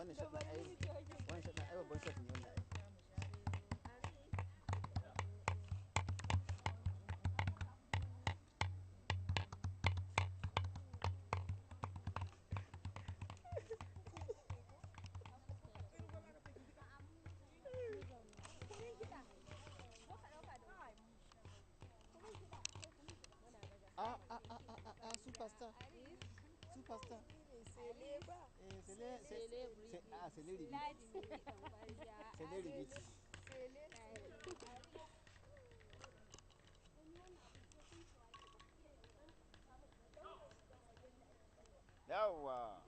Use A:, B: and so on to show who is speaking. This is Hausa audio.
A: Wannan shot ɗin ai, wannan shot ɗin ai babban shot ne wannan ai. Ah ah ah ah ah ah, superstar, superstar. Eh, c'est les, c'est, ah, c'est les rebiti. C'est les rebiti. Yawwa.